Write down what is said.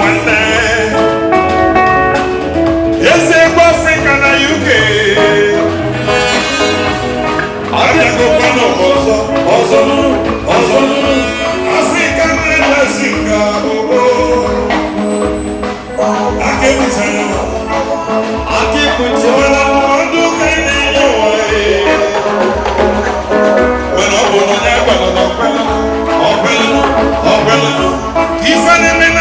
Nwanne eze egwu Afrịka na UK abịagokwa n'ọzọ ọzọ ọzọ. Afrịka na-edezi nga ogo aka ebuchara. Aka ekpuchi. Mana ndụmọdụ ka ị na-enye ụwa, mana ọ bụ na onye gwara na ọkwelụ ọkwelụ ọkwelụ ka ife na-eme.